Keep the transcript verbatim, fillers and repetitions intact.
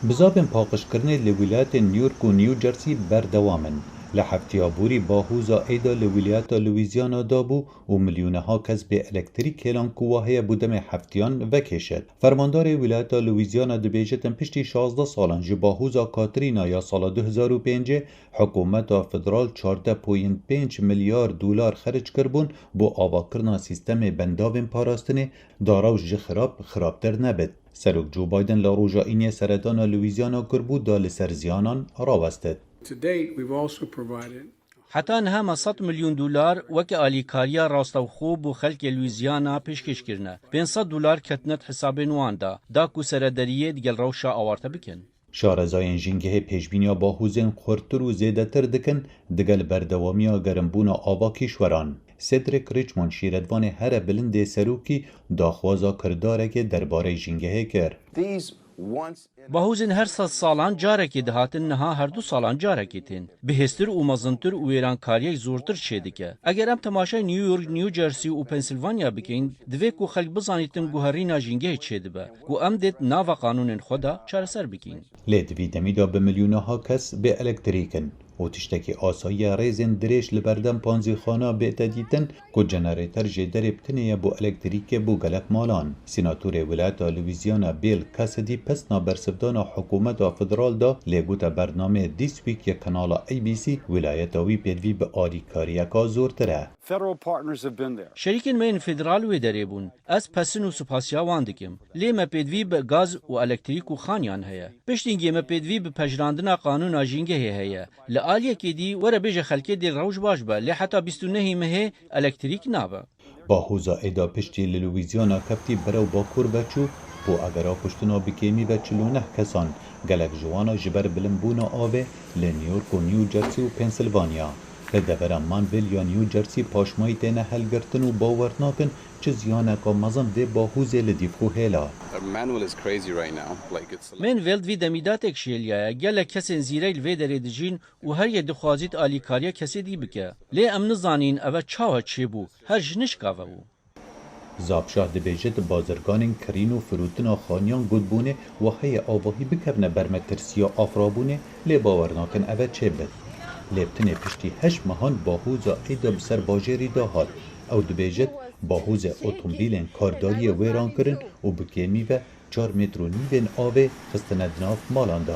Bizavên paqijkirinê li wîlayetên New York û New Jersey berdewam in. Li heftiya borî bahûza êda li wîlayeta Louisiana dabû û milyoneha kes bê elektrîk hêlan ku wa heye bo demê heftiyan vekêşit. Fermandarê wîlayeta Louisiana dibêjit, em piştî şazdeh salan ji bahûza Katrîna ya sala du hezar û pêncê hikûmeta federal çardeh point pênc milyar dolar xeric kiribûn bo avakirina sîstemê bendavên parastinê, da rewş ji xirab xirabtir nebit. Serok Joe Biden li roja Îniyê seredana Louisiana kiribû da li ser ziyanan rawestit. To date, we've also provided Heta niha me sed milyon dolar weke alîkariya rastewxo bo xelkê Louisiana pêşkêş kirine. Pênc sed dolar ketine di hesabên wan de, da ku seredariyê digel rewşa awarte bikin. Şarezayên jîngehê pêşbîniya bahûzên xurtir û zêdetir dikin, digel berdewamiya gerimbûna ava kîşweran. Cedric Richmond, şîretvanê here bilindê serokî, daxwaza kirdarekê derbarê jîngehê kir. These once Bahûzên her sed salan carekê dihatin, niha her du salan carekê tên. Bihêztir û mezintir û wêrankariyek zortir çêdike. Eger em temaşayê New York, New Jersey û Pennsylvania bikin, divê ku xelk bizanîtin guherîna jîngehê çêdibe, ku em dê di nava qanûnên xwe de çareser bikin. Lê di vî demî de bi milyoneha kes bê elektrîk in û tiştekî asayî ye rêzên dirêj li berdem panzîxana bête dîtin ku jenerêter jê derê bi tinê ye bo elektrîkê bo gelek malan. Sînatorê wilata Louisiana Bill Cassidy pesna bersivdana hikûmeta federal da, lê gote bernameyê This Week ya kanala A B C wilayeta wî pêdivî bi alîkariyeka zortir e. Federal partners have been there. Şerîkên me yên federal wê derê bûn. Ez pesin û sipasiya wan dikim. Lê me pêdivî bi gaz û elektrîk û xaniyan heye. Piştîngê me pêdivî bi pejirandina qanûna jîngehê heye. Li aliyekê dî were bêje xelkê dê rewş baş be, lê heta bîst û nehê mehê elektrîk nabe. Bahûza êda piştî li Louisiana keftî berew bakur ve çû û egera kuştina bi kêmî ve çil û neh kesan, gelek ji wana ji ber bilimbûna avê li New York û New Jersey û Pennsylvania. Li devera Manville ya New Jersey paşmayî têne helgirtin û bawer nakin çi ziyaneka mezin vê bahûzê li dîv xwe hêla. Manuel is crazy right now. Like, it's Manville di vî demî de têkşêliyaye. Gelek kesên zîrek li vê derê dijîn û her yek dixwazît alîkariya kesê dî bike. Lê em nizanîn eve çawa çêbû, her ji nişka ve bû. Zabşah dibêjit, bazirganên kirîn û firotina xaniyan gotbûnê wa heye avahî bikevne ber metirsiya afirabûnê, lê bawer nakin eve çêbit. Lê bi tinê piştî heşt mehan bahûza êda bi ser bajêrî de hat. Ew dibêjit, bahûzê otomobîlên kardariyê wêran kirin û bi kêmî ve çar metr û nîvên avê xistine di nav malan de.